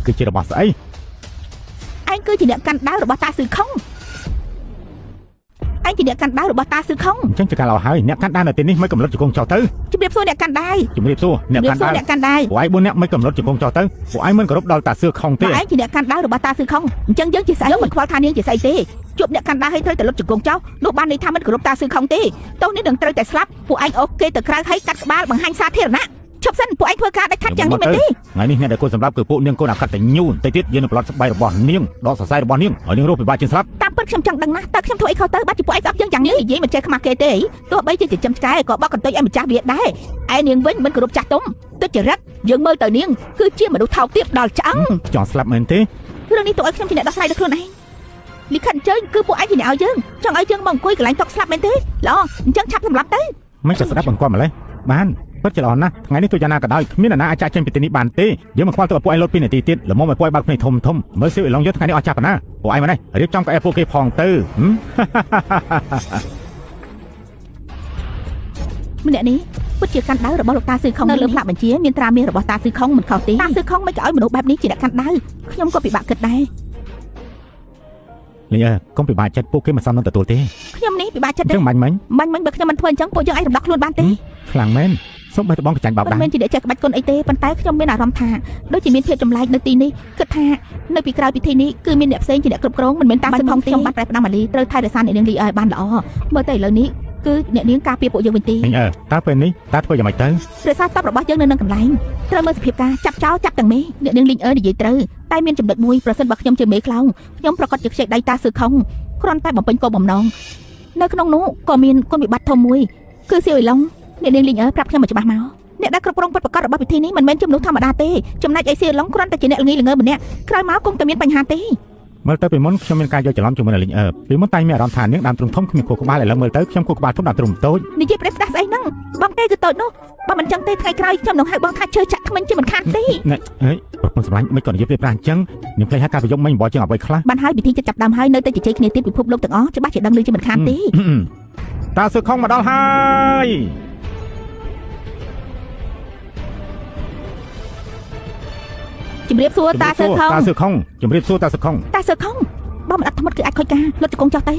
គឺជារបស់ស្អី ឯងគឺជាអ្នកកាន់ដាវរបស់តាស៊ឺខុងឯងជាអ្នកកាន់ដាវរបស់តាស៊ឺខុង អញ្ចឹងជាការល្អហើយអ្នកកាន់ដាវនៅទីនេះមិនកំឡុតជង្គង់ចុះទៅ ជំរាបសួរអ្នកកាន់ដាវ ជំរាបសួរអ្នក ជំរាប កាន់ដាវ សួរអ្នកកាន់ដាវ ពួកឯង4អ្នកមិនកំឡុតជង្គង់ចុះទៅពួកឯងមិនគោរពដល់តាសឿខុងទេ បើឯងជាអ្នកកាន់ដាវរបស់តាស៊ឺខុងអញ្ចឹងយើងជាស្អីយើងមិនខ្វល់ថានាងជាស្អីទេជួបអ្នកកាន់ដាវឲ្យត្រូវតែលុតជង្គង់ចោលនោះបានន័យថាមិនគោរពតាស៊ឺខុងទេទោសនេះនឹងត្រូវតែស្លាប់ពួកឯងអូសគេទៅក្រៅឲ្យកាត់ក្បាលបង្ហាញសាធារណៈឈប់សិនពួកឯងធ្វើការដាច់ខាត់យ៉ាងនេះមែនទេ ថ្ងៃនេះអ្នកដែលគួរសម្រាប់គឺពួកនាងកូនអាកតញ្ញូបន្តិចទៀតយើងនឹងប្លត់ស្បែករបស់នាងដកសរសៃរបស់នាងឲ្យនាងរស់ពិបាកជាងស្លាប់ តាមពិតខ្ញុំចង់ដឹងណាស់តើខ្ញុំធ្វើអីខុសទៅបាត់ជាពួកឯងស្អប់យើងយ៉ាងនេះនិយាយមិនចេះខ្មាស់គេទេទោះបីជាចិញ្ចឹមឆ្កែក៏បោកកន្ទុយឲ្យម្ចាស់វាដែរឯនាងវិញមិនគោរពចាស់ទុំទុច្ចរិតយើងមើលទៅនាងគឺជាមនុស្សថោកទាបដល់ឆ្អឹង ចង់ស្លាប់មែនទេ រឿងនេះទុកឲ្យខ្ញុំជាអ្នកដោះស្រាយដោយខ្លួនឯងលិខិតអញ្ជើញគឺពួកឯងជាអ្នកឲ្យយើងចង់ឲ្យយើងមកអង្គុយកន្លែងតុកស្លាប់មែនទេល្អអញ្ចឹងឆាប់សម្លាប់ទៅ មិនក៏ស្ដាប់បង្គាប់ម្លេះបានពិតជាល្អណាស់ថ្ងៃនេះទោះយ៉ាងណាក៏ដោយគ្មានអ្នកណាអាចចាក់ចេញពីទីនេះបានទេយើងមិនខ្វល់ទៅឲ្យពួកឯងលត់2នាទីទៀតល្មមឲ្យពួកឯងបើកភ្នែកធំធំមើលសៀវអ៊ីឡុងយកថ្ងៃនេះអស់ចាប់ប៉ុណ្ណាពួកឯងមកនេះរៀបចំកៅអីពួកគេផងទៅហឹម ម្នាក់នេះពិតជាកាន់ដាវរបស់លោកតាស៊ឺខុងនៅលើផ្លាកបញ្ជាមានត្រាមាសរបស់តាស៊ឺខុងមិនខុសទេតាស៊ឺខុងមិនក៏ឲ្យមនុស្សបែបនេះជាអ្នកកាន់ដាវខ្ញុំក៏ពិបាកគិតដែរ លីអើកុំពិបាកចិត្តពួកគេមិនសមនឹងទទួលទេ ខ្ញុំនេះពិបាកចិត្ត អញ្ចឹងបាញ់មិញ បាញ់មិញបើខ្ញុំមិនធ្វើអញ្ចឹងពួកយើងអាចរំដោះខ្លួនបានទេ ខ្លាំងមែនសូមបេះត្បងកចាញ់បោក មិន ដែរ មែនជាអ្នកចេះក្បាច់គុណអីទេប៉ុន្តែខ្ញុំមានអារម្មណ៍ថាដូចជាមានភាពចម្លែកនៅទីនេះគិតថានៅពីក្រោយពិធីនេះគឺមានអ្នកផ្សេងជាអ្នកគ្រប់គ្រងមិនមែនតាស៊ឺខុងទេខ្ញុំបានប្រែផ្ដាំម៉ាលីត្រូវថែរក្សាអ្នកនាងលីឲ្យបានល្អមើលទៅឥឡូវនេះគឺអ្នកនាងការពារពួកយើងវិញទេ អញអើតើពេលនេះតើធ្វើយ៉ាងម៉េចទៅ រក្សាតបរបស់យើងនៅនឹងកន្លែងត្រូវមើលសភាពការចាប់ចោលចាប់ទាំងមេអ្នកនាងលីងអើនិយាយត្រូវតែមានចំណុចមួយប្រសិនបើខ្ញុំជាមេខ្លោងខ្ញុំប្រកាសជាខ្ចីដៃតាស៊ឺខុងគ្រាន់តែបំពេញគោលបំណងនៅក្នុងនោះក៏មានគុណវិបត្តិធំមួយគឺសៀវអ៊ីឡុងអ្នកនាងលីងអើប្រាប់ខ្ញុំមកច្បាស់មកអ្នកដែលគ្រប់គ្រងពិតប្រាកដរបស់ពិធីនេះមិនមែនជាមនុស្សធម្មតាទេចំណែកឯសៀវអ៊ីឡុងគ្រាន់តែជាអ្នកល្ងីល្ងើម្នាក់ក្រោយមកគង់តែមានបញ្ហាទេ មើលទៅពីមុនខ្ញុំមានការយកច្រឡំជាមួយនឹងលីងអើពីមុនតែមានអារម្មណ៍ថានាងដើមទ្រូងធំគ្មានខួរក្បាលឥឡូវមើលទៅខ្ញុំខួរក្បាលធំដើមទ្រូងតូច និយាយប្រេះផ្ដាស់ស្អីហ្នឹងបងទេគឺតូចនោះបើមិនចឹងទេថ្ងៃក្រោយខ្ញុំនឹងហៅបងថាជើចាក់ថ្មិញជាមិនខានទេ ណែហេប្រពន្ធសម្លាញ់មិនក៏និយាយពីប្រាស់អញ្ចឹងនាងភ្លេចហើយការប្រយុទ្ធមិញបបជាងអ្វីខ្លះ បានហើយពិធីចិត្តចាប់ដើមហើយនៅតែជជែកគ្នាទៀតពិភពលោកទាំងអស់ច្បាស់ជាដឹងឮជាមិនខានទេ តាសឺខុងមកដល់ហើយ ជំរាបសួរតាសើខុង តាសឺខុងជំរាបសួរតាសឺខុង តាសើខុងបើមិនអត់ធ្មត់គឺអាចខូចការលុតជង្គង់ចុះទៅ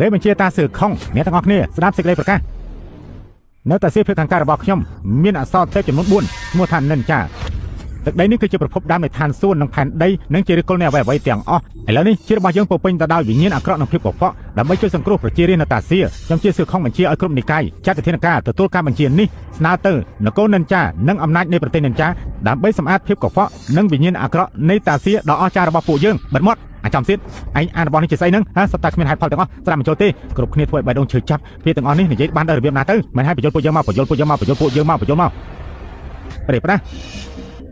រេបញ្ជាតាសឺខុងអ្នកទាំងអស់គ្នាស្ដាប់សេចក្តីប្រកាសនៅតាសៀភាគខាងកើតរបស់ខ្ញុំមានអក្សរទេពចំនួន4ឈ្មោះថានិនចាទឹកដីនេះគឺជាប្រភពដើមនៃឋានសួគ៌និងផែនដីនិងជាឫសគល់នៃអ្វីអ្វីទាំងអស់ឥឡូវនេះជារបស់យើងពោពេញទៅដោយវិញ្ញាណអាក្រក់និងភាពកខ្វក់ដើម្បីជួយសង្គ្រោះប្រជារាស្ត្រនៅតាសៀខ្ញុំជាសឺខុងបញ្ជាឲ្យគ្រប់និកាយចាត់វិធានការទទួលការបញ្ជានេះស្នើទៅនគរនិនចានិងអំណាចនៃប្រទេសនិនចាដើម្បីសម្អាតភាពកខ្វក់និងវិញ្ញាណអាក្រក់នៃតាសៀដ៏អស្ចារ្យរបស់ពួកយើងបិទមាត់អាចចំទៀតឯងអានរបស់នេះជាស្អីហ្នឹងហាសត្វតែគ្មានហេតុផលទាំងអស់ស្ដាប់មិនចូលទេគ្រប់គ្នាធ្វើឲ្យបេះដូងឈឺចាប់ពាក្យទាំងអស់នេះនិយាយបានដោយរបៀបណាទៅមិនឲ្យបញ្យល់ពួកយើងមកបញ្យល់ពួកយើងមកបញ្យល់ពួកយើងមកបញ្យល់មកប្រេប្រាស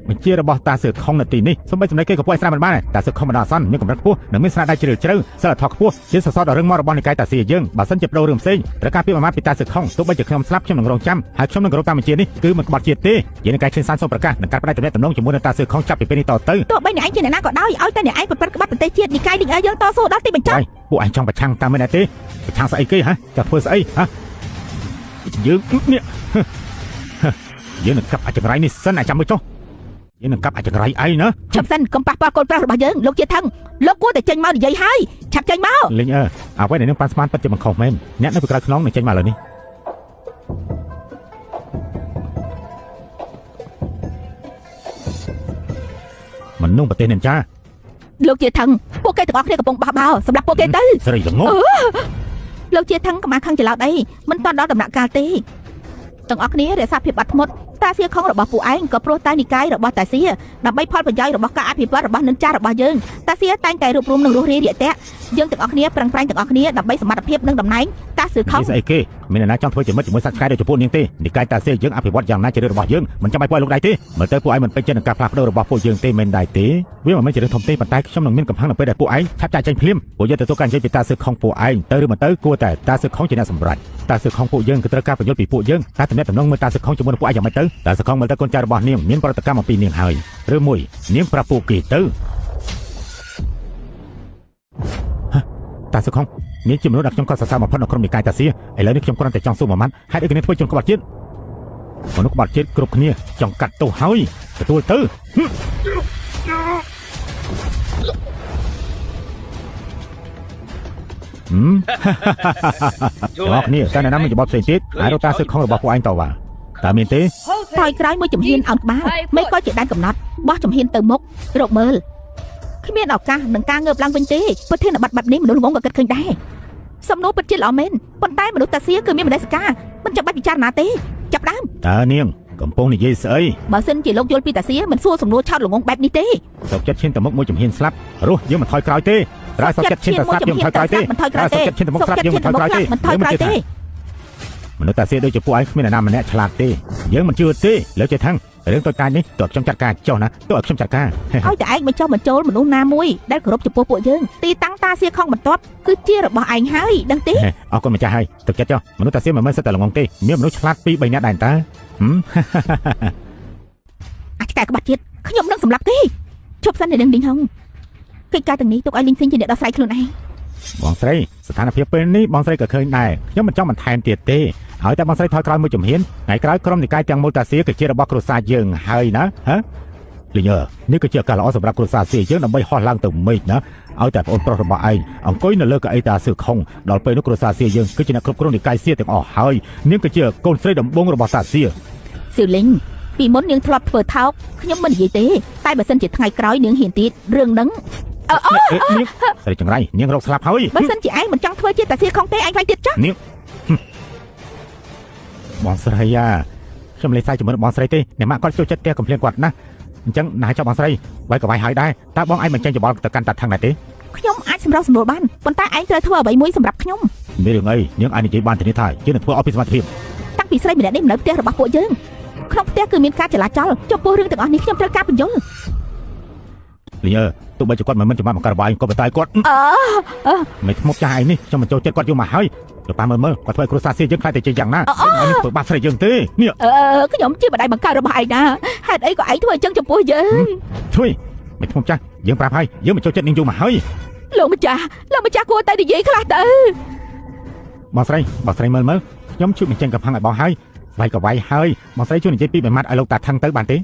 ់បញ្ជារបស់តាសឿខុងនៅទីនេះសូម្បីសម្លេងគេក៏ពួកឯងស្ដាប់មិនបានដែរតាសឿខុងបណ្ដោះអាសន្នមានកម្រិតខ្ពស់និងមានស្នាដៃជ្រាលជ្រៅសិលធម៌ខ្ពស់ជាសសរដ៏រឹងមាំរបស់និកាយតាសៀយើងបើសិនជាប្ដូររឿងផ្សេងត្រូវការពាក្យមួយម៉ាត់ពីតាសឿខុងទោះបីជាខ្ញុំស្លាប់ខ្ញុំនឹងរងចាំហើយខ្ញុំនឹងគោរពតាមបញ្ជានេះគឺមិនក្បត់ជាតិទេយើងនិកាយឈិនសានសូមប្រកាសនឹងកាត់ផ្ដាច់ទំនាក់ទំនងជាមួយនឹងតាសឿខុងចាប់ពីពេលនេះតទៅ ទោះបីអ្នកឯងជាអ្នកណាក៏ដោយឲ្យតែអ្នកឯងប្រព្រឹត្តក្បត់ប្រទេសជាតិនិកាយលីងអើយើងតស៊ូដល់ទីបញ្ចប់ ហើយពួកឯងចង់ប្រឆាំងតាមមែនទេប្រឆាំងស្អីគេហ៎ចង់ធ្វើស្អីហ៎យើងនេះយើងនឹងកាប់អាចង្រៃនេះសិនអាចចាំមើលចុះយើងនឹងកាប់អាចង្រៃឯងណា ឈប់សិនកុំប៉ះពាល់កូនប្រុសរបស់យើងលោកជាថឹងលោកគួរតែចេញមកនិយាយហើយឆាប់ចេញមក លេងអើអ្វីដែលនឹងប៉ាន់ស្មានពិតជាមិនខុសមែនអ្នកនៅពីក្រោយខ្នងនឹងចេញមកឥឡូវនេះមនុស្សប្រទេសនិនចា លោកជាថឹងពួកគេទាំងអស់គ្នាកំពុងបះបោសម្រាប់ពួកគេទៅ ស្រីល្ងង លោកជាថឹងកម្មាខឹងច្រឡោតអីមិនតាន់ដល់ដំណាក់កាលទេទាំងអស់គ្នារក្សាភាពអត់ធ្មត់តាសៀខុងរបស់ពួកឯងក៏ព្រោះតែនិកាយរបស់តាសៀដើម្បីផលប្រយោជន៍របស់ការអភិវឌ្ឍរបស់និនចារបស់យើងតាសៀតែងតែរួបរวมនិងរស់រាយរាក់ទាក់យើងទាំងអស់គ្នាប្រឹងប្រែងទាំងអស់គ្នាដើម្បីសមត្ថភាពនិងតំណែងតាសៀខុង នេះស្អីគេមានអ្នកណាចង់ធ្វើជាមិត្តជាមួយសត្វឆ្កែដូចជាពួកនាងទេនិកាយតាសៀយើងអភិវឌ្ឍយ៉ាងណាជារឿងរបស់យើងមិនចាំបាច់ពួកឯងលោកដៃទេមើលទៅពួកឯងមិនពេញចិត្តនឹងការផ្លាស់ប្ដូររបស់ពួកយើងទេមែនដែរទេវាមិនមែនជារឿងធំទេប៉ុន្តែខ្ញុំនឹងមានកំហឹងនៅពេលដែលពួកឯងឆាប់ចាកចេញភ្លាមពួកយើងទទួលការនិយាយពីតាសៀខុងពួកឯងទៅឬមិនទៅគួរតែតាសៀខុងជាអ្នកសម្រេចតាសៀខុងពួកយើងគឺត្រូវការបញ្យល់ពីពួកយើងតែតំណែងតំណងមើលតាសៀខុងជាមួយនឹងពួកឯងយ៉ាងម៉េចទៅតាសៀខុងមើលទៅកូនចៅរបស់នាងមានប្រតិកម្មអំពីនាងហើយឬមួយនាងប្រាប់ពួកគេទៅតាសៀខុងនាងជាមនុស្សដែលខ្ញុំកត់សរសើរបំផុតនៅក្រុមនិកាយតាសៀឥឡូវនេះខ្ញុំគ្រាន់តែចង់សួរមួយម៉ាត់ហេតុអីគេនាងធ្វើជនក្បត់ជាតិ មនុស្សក្បត់ជាតិគ្រប់គ្នាចង់កាត់ទោសហើយទទួលទៅទាំងគ្នាតែអ្នកណាមានច្បាប់ផ្សេងទៀតអាចរកតាសឹកខំរបស់ពួកឯងតវ៉ាតើមានទេថយក្រោយមួយជំហានអោនក្បាលមិនក៏ជាដែនកំណត់បោះជំហានទៅមុខរកមើលគ្មានឱកាសនឹងការងើបឡើងវិញទេប្រធានបទបែបនេះមនុស្សល្ងងក៏គិតឃើញដែរសំណួរពិតជាល្អមែនប៉ុន្តែមនុស្សតាសៀគឺមានមនសិការមិនចាំបាច់ពិចារណាទេចាប់ដើមតើនាងកំពុងនិយាយស្អីបើសិនជាលោកយល់ពីតាសៀមិនសួរសំណួរឆោតល្ងងបែបនេះទេសុកចិត្តឈានទៅមុខមួយជំហានស្លាប់រស់យើងមិនថយក្រោយទេរ៉ាសុកចិត្តឈានទៅស្លាប់យើងមិនថយក្រោយទេរ៉ាសុកចិត្តឈានទៅមុខស្លាប់យើងមិនថយក្រោយទេមិនថយក្រោយទេមនុស្សតាសៀដូចជាពួកឯងគ្មានអ្នកណាម្នាក់ឆ្លាតទេយើងមិនជឿទេលើចេះថាំងរឿងតូចតាចនេះតើខ្ញុំចាត់ការចុះណាតើឲ្យខ្ញុំចាត់ការឲ្យតែឯងមិនចុះបញ្ចូលមនុស្សណាមួយដែលគោរពចំពោះពួកយើងទីតាំងតាសៀខំបន្ទាប់គឺជារបស់ឯងហើយដឹងទេអរគុណម្ចាស់ហើយទឹកចិត្តចុះមនុស្សតាសៀមិនមែនសិតតែល្ងងទេមានមនុស្សឆ្លាត2 3នាក់ដែរតើអាចកែក្បាត់ជាតិខ្ញុំនឹងសម្លាប់គេជប់សិននៅនឹងលីងហុងកិច្ចការទាំងនេះទុកឲ្យលីងស៊ីងជាអ្នកដោះស្រាយខ្លួនឯងបងស្រីស្ថានភាពពេលនេះបងស្រីក៏ឃើញដែរខ្ញុំមិនចង់បន្ថែមទៀតទេហើយតែបងស្រីថយក្រោយមួយជំហានថ្ងៃក្រោយក្រុមនិកាយទាំងមូលតាសៀគឺជារបស់គ្រួសារយើងហើយណាហ៎លីងនេះគឺជាឱកាសល្អសម្រាប់គ្រួសារសៀយើងដើម្បីហោះឡើងទៅមេឃណាឲ្យតែប្អូនប្រុសរបស់ឯងអង្គុយនៅលើកៅអីតាសៀខុងដល់ពេលនោះគ្រួសារសៀយើងគឺជាអ្នកគ្រប់គ្រងនិកាយសៀទាំងអស់ហើយនាងគឺជាកូនស្រីដំបូងរបស់តាសៀសៀវលីងពីមុននាងធ្លាប់ធ្វើថោកខ្ញុំមិននិយាយទេតែបើសិនជាថ្ងៃក្រោយនាងហ៊ានទៀតរឿងហ្នឹងនាងស្រីចង្រៃនាងរកស្លាប់ហើយបើសិនជាឯងមិនចង់ធ្វើជាតាសៀខុងទេឯងខ្លាចទៀតចាស់នាងបងស្រីអាខ្ញុំលេងសើចជាមួយបងស្រីទេអ្នកម៉ាក់គាត់ចូលចិត្តផ្ទះកំភ្លៀងគាត់ណាអញ្ចឹងណាចុះបងស្រីវាយក៏វាយហើយដែរតើបងឯងមិនចេញច្បល់ទៅកាន់តាថឹងដែរទេខ្ញុំអាចសម្រុះសម្រួលបានប៉ុន្តែឯងត្រូវធ្វើអ្វីមួយសម្រាប់ខ្ញុំមានរឿងអីនាងអាចនិយាយបានធានាថាយើងនឹងធ្វើអស់ពីសមត្ថភាពតាំងពីស្រីម្នាក់នេះនៅផ្ទះរបស់ពួកយើងក្នុងផ្ទះគឺមានការចលាចលចំពោះរឿងទាំងអស់នេះខ្ញុំត្រូវការបញ្យល់លីងអើទោះបីជាគាត់មិនមែនជាម៉ាក់បង្កើតបាយក៏ប៉ុន្តែគាត់មិនធ្មប់ចាស់ឯងនេះខ្ញុំមិនចូលចិត្តគាត់យូរមកហើយលោកប៉ាមើលមើលគាត់ធ្វើឲ្យគ្រួសារសៀយើងខ្លាចតែជាយ៉ាងណាឯងនេះធ្វើបាបស្រីយើងទេនេះខ្ញុំជាម្ដាយបង្កើតរបស់ឯងណាហេតុអីក៏ឯងធ្វើអញ្ចឹងចំពោះយើងជួយមិនធ្មប់ចាស់យើងប្រាប់ហើយយើងមិនចូលចិត្តនាងយូរមកហើយលោកម្ចាស់លោកម្ចាស់គួរតែនិយាយខ្លះទៅបងស្រីបងស្រីមើលមើលខ្ញុំជួយបញ្ចេញកំហឹងឲ្យបងហើយវាយក៏វាយហើយបងស្រីជួយនិយាយពីមួយម៉ាត់ឲ្យលោកតាថឹងទៅបានទេ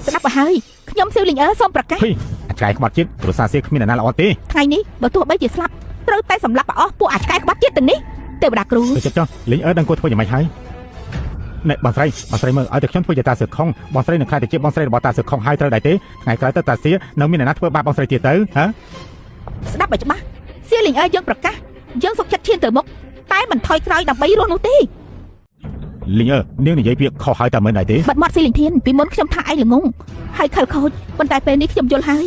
ស្ដាប់ទៅហើយខ្ញុំសៀវលីងអើសូមប្រកាសអាចឆ្កែក្បត់ជាតិគ្រួសារសៀគ្មានអ្នកណាល្អទេថ្ងៃនេះបើទោះបីជាស្លាប់ត្រូវតែសម្លាប់អស់ពួកអាចឆ្កែក្បត់ជាតិទាំងនេះទេវតាគ្រូចិត្តចុះលីងអើដឹងគួរធ្វើយ៉ាងម៉េចហើយណែបងស្រីបងស្រីមើលឲ្យតែខ្ញុំធ្វើជាតាសៀខុងបងស្រីនឹងខ្លាចតែជាបងស្រីរបស់តាសៀខុងហើយត្រូវដែរទេថ្ងៃក្រោយទៅតាសៀនៅមានអ្នកណាធ្វើបាបបងស្រីទៀតទៅហ៎ស្ដាប់ឲ្យច្បាស់សៀលីងអើយើងប្រកាសយើងសុខចិត្តឈានទៅមុខតែមិនថយក្រោយដើម្បីរស់នោះទេលីងអើនាងនិយាយពាក្យខុសហើយតែមិនដែរទេបាត់មាត់សៀលីងធានពីមុនខ្ញុំថាឯងល្ងងហើយខិលខូចប៉ុន្តែពេលនេះខ្ញុំយល់ហើយ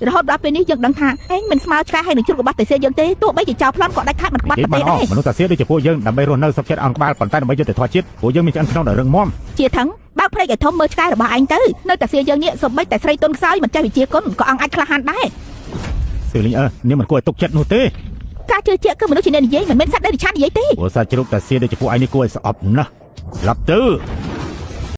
រហូតដល់ពេលនេះយើងដឹងថាឯងមិនស្មើឆ្កែហើយនឹងជ្រុករបស់តាសៀយើងទេទោះបីជាចោលប្លន់ក៏ដាច់ខាតមិនក្បត់ប្រទេសដែរមនុស្សតាសៀដូចជាពួកយើងដើម្បីរស់នៅសុខចិត្តអន់ក្បាលប៉ុន្តែដើម្បីយុត្តិធម៌ជាតិពួកយើងមានឆ្អឹងខ្នងដ៏រឹងមាំជាថឹងបើកភ្នែកឲ្យធំមើលឆ្កែរបស់ឯងទៅនៅតាសៀយើងនេះសូម្បីតែស្រីទុនខ្សោយមិនចេះវិជាគុណក៏អង្គអាចក្លាហានដែរសៀលីងអើនាងមិនគួរឲ្យទុកចិត្តនោះទេការជឿជាក់គឺមនុស្សជាអ្នកនិយាយមិនមែនសត្វដែលឆាននិយាយទេព្រោះសត្វជ្រូកតាសៀដូចជាពួកឯងនេះគួរឲ្យស្អប់ណាស់ស្លាប់ទៅ